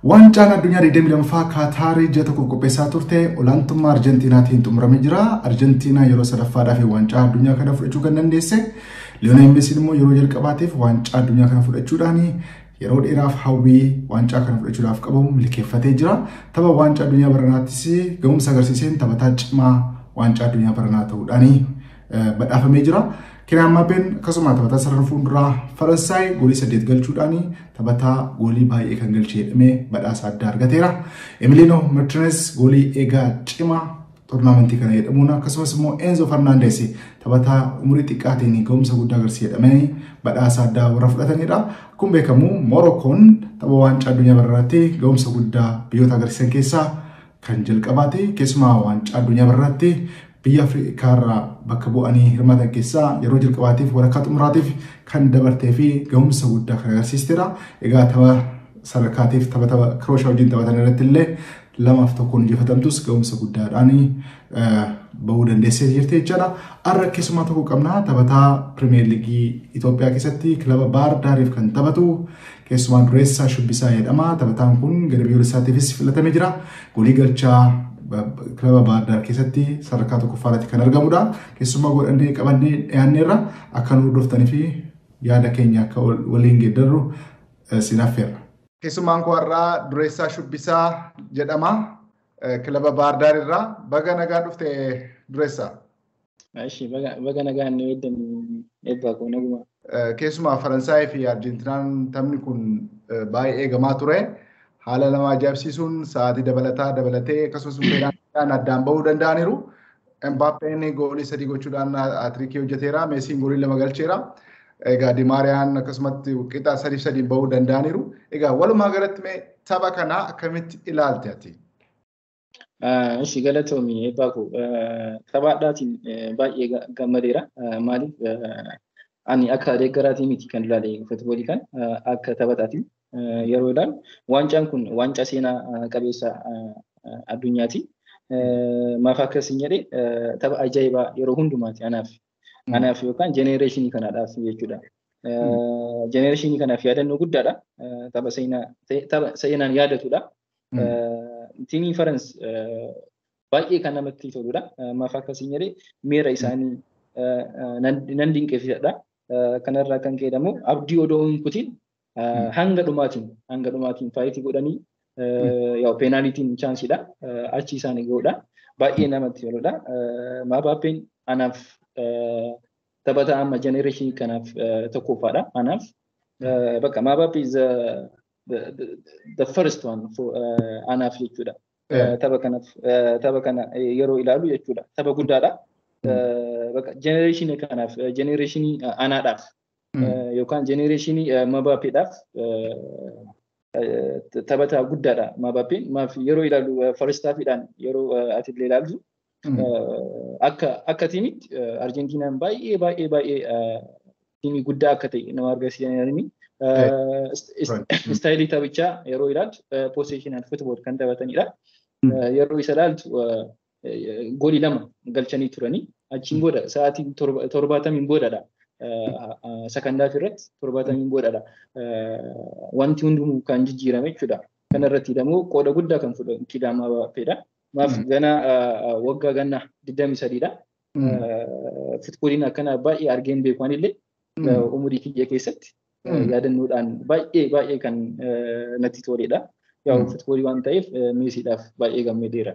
Waancaan addunyaa 22ffaa Kaataarii ji'a tokko qopheessaa turte olaantummaa Arjentiinaatiin xumuramee jira. Arjentiinaa yeroo sadaffaadhaaf waancaa addunyaa kana fudhachuu kan dandeesse. Liyoonel Meesiin immoo yeroo jalqabaatiif waancaa addunyaa kana fudhachuudhaan yeroo dheeraaf hawwii waancaa kana fudhachuudhaaf qabu milkeeffatee jira. Tapha waancaa addunyaa baranaattis ga'umsa agarsiiseen taphataa cimaa waancaa addunyaa baranaa ta'uudhaan badhaafamee jira. Kylian Mbappeen akkasuma taphataa sarara fuulduraa Faransaay goolii 8 galchuudhaan taphataa goolii baay'ee kan galche jedhamee badhaasa addaa argateera. Emiliano Martinez goolii eegaa cimaa toornaamentii kana jedhamuun akkasumas immoo Enzo Fernandez taphataa umurii xiqqaatiin ga'umsa guddaa agarsiise jedhamee badhaasa addaa warra fudhatanidha. Akkuma beekamu Morokkoon tapha waancaa addunyaa baranaatti ga'umsa guddaa biyyoota agarsiisan keessaa kan jalqabaati. Keessumaa waancaa addunyaa baranaatti biyya Afrikaarraa bakka bu'anii hirmaatan keessaa yeroo jalqabaatiif walakkaa xumuraatiif kan dabartee fi ga'umsa guddaa kan agarsiisteedha. Egaa tapha sadarkaatiif tapha Kirooshaa wajjin taphatan irratti illee 2-1 injifatamtus ga'umsa guddaadhaan bahuu dandeessee jirti jechaadha. Har'a keessumaa tokko qabna, taphataa Pirimeer Liigii Itoophiyaa keessatti kilaba Baahir Daariif kan taphatu keessumaa Dureessaa Shubbisaa jedhama. Taphataan kun gara biyyoolessaatiifis filatamee jira. Goolii galchaa kilaba Baahir Daar keessatti sadarkaa tokkoffaarratti kan argamudha. Keessumaa godhannee qabannee dhiyaanneerra akka nu hordoftanii fi yaada keenya akka waliin geeddarru sin affeerra. Keessumaan koo har'aa Dureessaa Shubbisaa jedhama. Kilaba Baahir Daar irraa. Baga nagaan dhufte, Dureessaa. Eshi, baga nagaan nu eeddan, eebbaa koo, naguma. Keessumaa Faransaayii fi Arjentiinaan taphni kun baay'ee eegamaa ture. Haala nama ajaa'ibsiisuun sa'aatii dabalataa dabalatee akkasumas peelaantiidhaan addaan bahuu danda'aniiru. Mbappeen goolii 3 gochuudhaan hat-trickii hojjeteera. Meesiin goolii 2 galcheera. Egaa Dimaariyaan akkasumatti qixa 3-3 bahuu danda'aniiru. Egaa walumaa galatti mee tapha kana akkamitti ilaalte ati? Ishi, galatoomi, eebbaa koo. Taphaadhaatiin baay'ee gammadeera. Maaliif, ani akka deeggaraatii miti kan ilaale futboolii kan, akka taphataatiin yeroo ilaalu waancaan kun waancaa seenaa qabeessa addunyaati. Maaf akkasin jedhe, tapha ajaa'ibaa yeroo hundumaati anaaf. Anaaf yookaan generationii kanaadhaaf jechuudha. Generationii kanaaf yaadannoo guddaadha. Tapha seenaan yaadatudha. Tiimiin Farans baay'ee kan namatti toludha. Maaf akkasin jedhe, miira isaanii nan dinqisiifadha. Kanarraa kan ka'e immoo abdii odoo hin kutin hanga dhumaatiin fightii godhanii, yaa'u peenaalitiin chanceiidha. Achi isaan ga'uudha. Baay'ee namatti toludha. Mbappeen anaaf taphataa amma generationii kanaaf tokkoffaadha. Anaaf bakka Mbappé is the first one for anaaf jechuudha. Tapha kanaaf, tapha kana yeroo ilaalu jechuudha. Tapha guddaadha. Bakka generationii kanaaf, generationii anaadhaaf yookaan generationii Mbappeedhaaf taphataa guddaadha Mbappeen. Maaf, yeroo ilaalu first halfiidhaan yeroo ati illee ilaaltu akka tiimitti Arjentiinaan baay'ee baay'ee baay'ee tiimii guddaa akka ta'e nama agarsiisanii. Styleii taphichaa yeroo ilaaltu possessional football kan taphatanidha. Yeroo isa ilaaltu goolii 2 galchanii turanii, achiin booda sa'aatii 70n boodadha. Second half irratti 70n boodadha. Wanti hundumuu kan jijjiirame jechuudha. Kanarratti immoo qooda guddaa kan fudhatu Kylian Mbappeedha. Maaf, gana waggaa ganna 23dha. Futbooliin akkana baay'ee argeen beeku illee umurii kiyya keessatti yaadannoodhaan baay'ee baay'ee kan natti toledha. Yaa'u futboolii waan ta'eef Meesiidhaaf baay'ee gammadeera.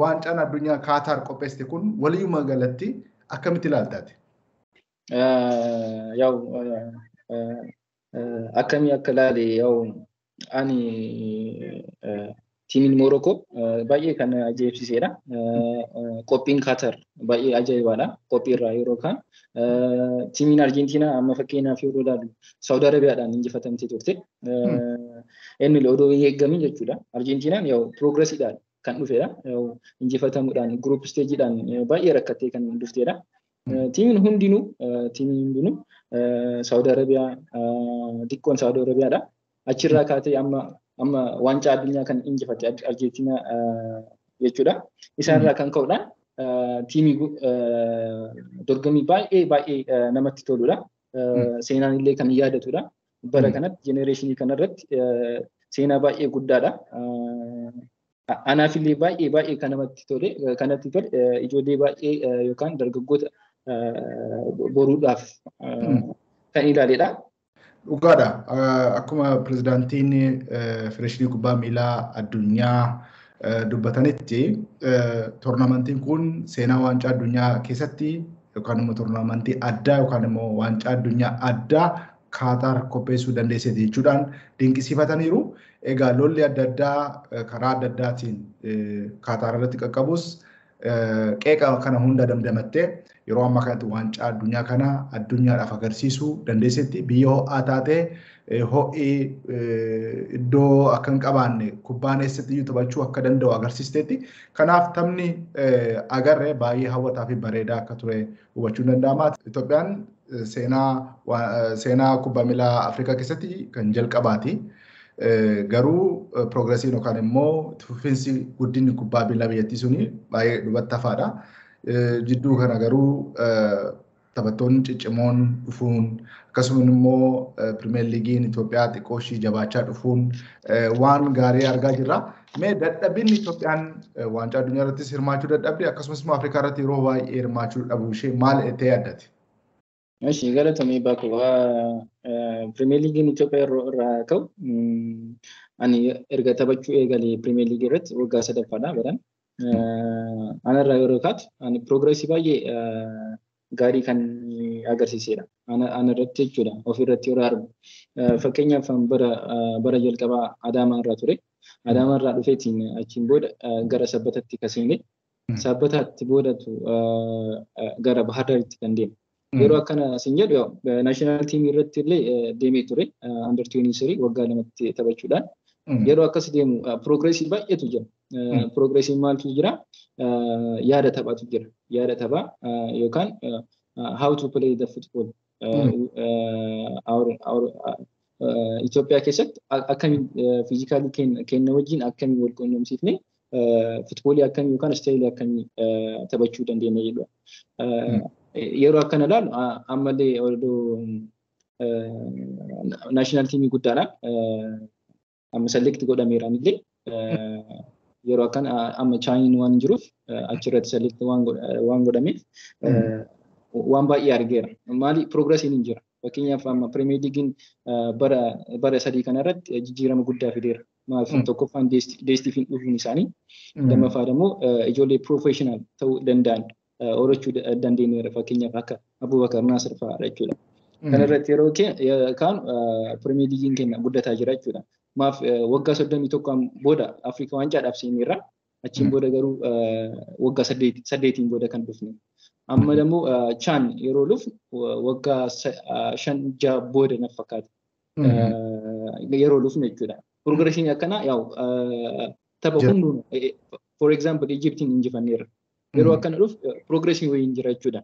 Waancaan addunyaa Kaataar qopheessite kun waliyyuma galatti akkamitti ilaaltaati? Yaa'u akkamii akka ilaale, yaa'u ani tiimiin Morokoo baay'ee kan ajaa'ibsiisedha. Qophiin Kaatar baay'ee ajaa'ibaadha. Qophii irraa yeroo kaan tiimiin Arjentiinaa amma fakkeenyaaf yeroo ilaalu Saawud Arabiyaadhaan injifatamtee turte. Inni odoo hin eeggamin jechuudha. Arjentiinaan yaa'u progressiidhaan kan dhufedha. Injifatamuudhaan group stageiidhaan baay'ee rakkattee kan dhuftedha. Tiimiin hundinuu Saawud Arabiyaa xiqqoon Saawud Arabiyaadha. Achirraa kaatee amma waancaa addunyaa kan injifatte Arjentiinaa jechuudha. Isaanirraa kan ka'uudhaan tiimii dorgommii baay'ee baay'ee namatti toludha. Seenaan illee kan yaadatudha. Bara kanatti generationii kanarratti Seenaa baay'ee guddaadha. Anaaf illee baay'ee baay'ee kan namatti tole kanatti tole ijoollee baay'ee yookaan dargaggoota boruudhaaf kan ilaaledha. Dhugaadha. Akkuma pirezidaantiin Federeeshinii Kubbaa Miilaa Addunyaa dubbatanitti, toornamentiin kun seenaa waancaa addunyaa keessatti yookaan immoo toornamentii addaa yookaan immoo waancaa addunyaa addaa Kaataar qopheessuu dandeesseeti jechuudhaan dinqisiifataniiru. Egaa lolli adda addaa karaa adda addaatiin Kaataar irratti qaqqabus, qeeqa kana hunda damdamattee yeroo ammaa kanatti waancaa addunyaa kana addunyaadhaaf agarsiisuu dandeessetti. Biyya ho'aa taatee, ho'i iddoo akka hin qabaanne, kubbaan eessatti iyyuu taphachuu akka danda'u agarsiisteetti. Kanaaf taphni agarre baay'ee hawwataa fi bareedaa akka ture hubachuun danda'ama. Itoophiyaan seenaa kubbaa miilaa Afrikaa keessatti kan jalqabaati. Garuu progressiin yookaan immoo itti fufiinsi guddinni kubbaa miilaa biyyattii suni baay'ee duubatti hafaadha. Jidduu kana garuu taphattoonni ciccimoon dhufuun, akkasumas immoo Pirimeer Liigiin Itoophiyaa xiqqoo ishii jabaachaa dhufuun waan gaarii argaa jirra. Mee dadhabinni Itoophiyaan waancaa addunyaa irrattis hirmaachuu dadhabde, akkasumas immoo Afrikaa irratti yeroo baay'ee hirmaachuu dhabuu ishee maal ta'ee addati? Eshi, galatomii Baku. Pirimeer Liigiin Itoophiyaa yeroo irraa ka'u, ani erga taphachuu eegalee Pirimeer Liigii irratti waggaa sadaffaadha baran. Anarraa yeroo kaatu, ani progressii baay'ee gaarii kan agarsiisedha. Ana irratti jechuudha, ofirratti yeroo argu. Fakkeenyaaf bara jalqabaa Adaamaa irraa ture. Adaamaa irraa dhufeetiin achiin booda gara Sabbatatti kaseene. Sabbataatti boodatu gara Bahar Daaritti kan deeme. Yeroo akkana sin jedhu, national teamii irratti illee deemee ture. Under 23 waggaa 2tti taphachuudhaan. Yeroo akkas deemu progressii baay'eetu jira. Progressiin maaltu jira? Yaada taphaatu jira. Yaada taphaa yookaan how to play the football. Itoophiyaa keessatti akkamiin physicalii kenna wajjin akkamiin wal quunnamsiifne footballii akkamii yookaan stylii akkamii taphachuu dandeenya jedhu. Yeroo akkana ilaalu, ammallee odoo national teamii guddaadhaan amma select godhameeraan illee, yeroo akkana amma CHANiin waan jiruuf achirratti select waan godhameef waan baay'ee argeera. Maali, progressiin hin jira. Fakkeenyaaf amma Pirimeer Liigiin bara 3 kanarratti jijjiirama guddaa fideera. Maaf, tokkoffaan DSTV'n dhufuun isaanii, lammaffaa immoo ijoollee professional ta'uu danda'an horachuu dandeenyeera. Fakkeenyaaf akka Abubakar Naasir fa'aadha jechuudha. Kanarratti yeroo kaanu Pirimeer Liigiin keenya guddataa jira jechuudha. Maaf, waggaa 31 booda Afrikaa waancaadhaaf seeneerra. Achiin booda garuu waggaa 8n booda kan dhufne. Amma immoo CHAN yeroo dhufnu waggaa 5 6 booda na fakkaata. Yeroo dhufnu jechuudha. Progressiin akkanaa yaa'u tapha hunduu, for example Egyptiin injifanneerra. Yeroo akkana dhufu progressiin wayii hin jira jechuudha.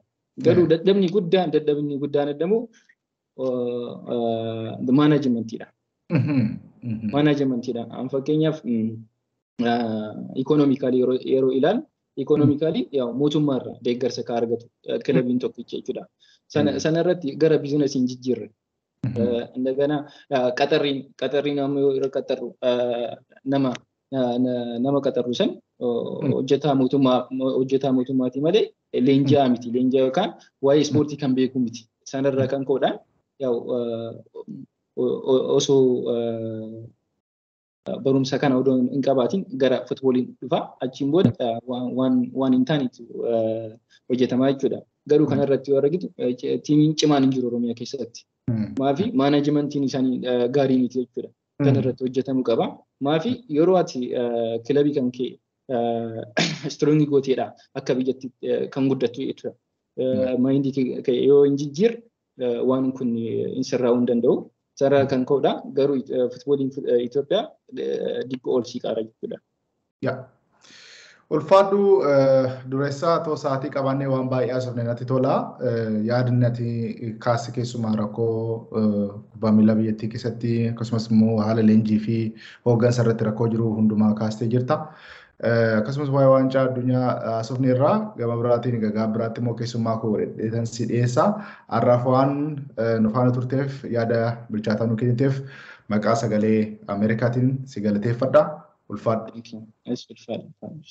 Garuu dadhabni guddaan immoo managementiidha. Managementiidha. Fakkeenyaaf economically yeroo ilaalu, economically mootummaa irraa deeggarsa kan argatu kilabiin tokkicha jechuudha. Sana irratti gara businessiin jijjiirre. Indagana qaxarriin amma yeroo qaxarru, nama qaxarru san hojjetaa mootummaati malee leenji'aa miti. Leenji'aa yookaan waa'ee ispoortii kan beeku miti. Sanarraa kan ka'uudhaan osoo barumsa kana odoo hin qabaatin gara footballiin dhufa. Achiin booda waan hin taanetu hojjetamaa jechuudha. Garuu kanarratti yoo argitu, teamiin cimaan hin jiru Oromiyaa keessatti. Maafi, managementiin isaanii gaarii miti jechuudha. Kanarratti hojjetamuu qaba. Maafi, yeroo ati kilabii kan kee strongii gooteedha akka biyyatti kan guddattu jechuudha. Mindii kee yoo hin jijjiirre waan kun hin sirraa'uu hin danda'u. Sarara kan ka'udha. Garuu footballiin Itoophiyaa diqqoo ol siiqaara jechuudha. Ulfaadhu dureessaa, too sa'aatii qabaannee waan baay'ee haasofne natti tola. Yaadni ati kaase, keessumaa rakkoo kubbaa miilaa biyyattii keessatti, akkasumas immoo haala leenjii fi hooggansa irratti rakkoo jiru hundumaa kaastee jirta. Akkasumas waa'ee waancaa addunyaa haasofne irraa gama biraatiin gagaa biraatti immoo keessummaa koo godhadheetan si dhiyeessa. Har'aaf waan nu faana turteef, yaada bilchaataa nu kenniteef Maqaa Sagalee Ameerikaatiin si galateeffadha. Ulfaadhu. Ulfaadhu.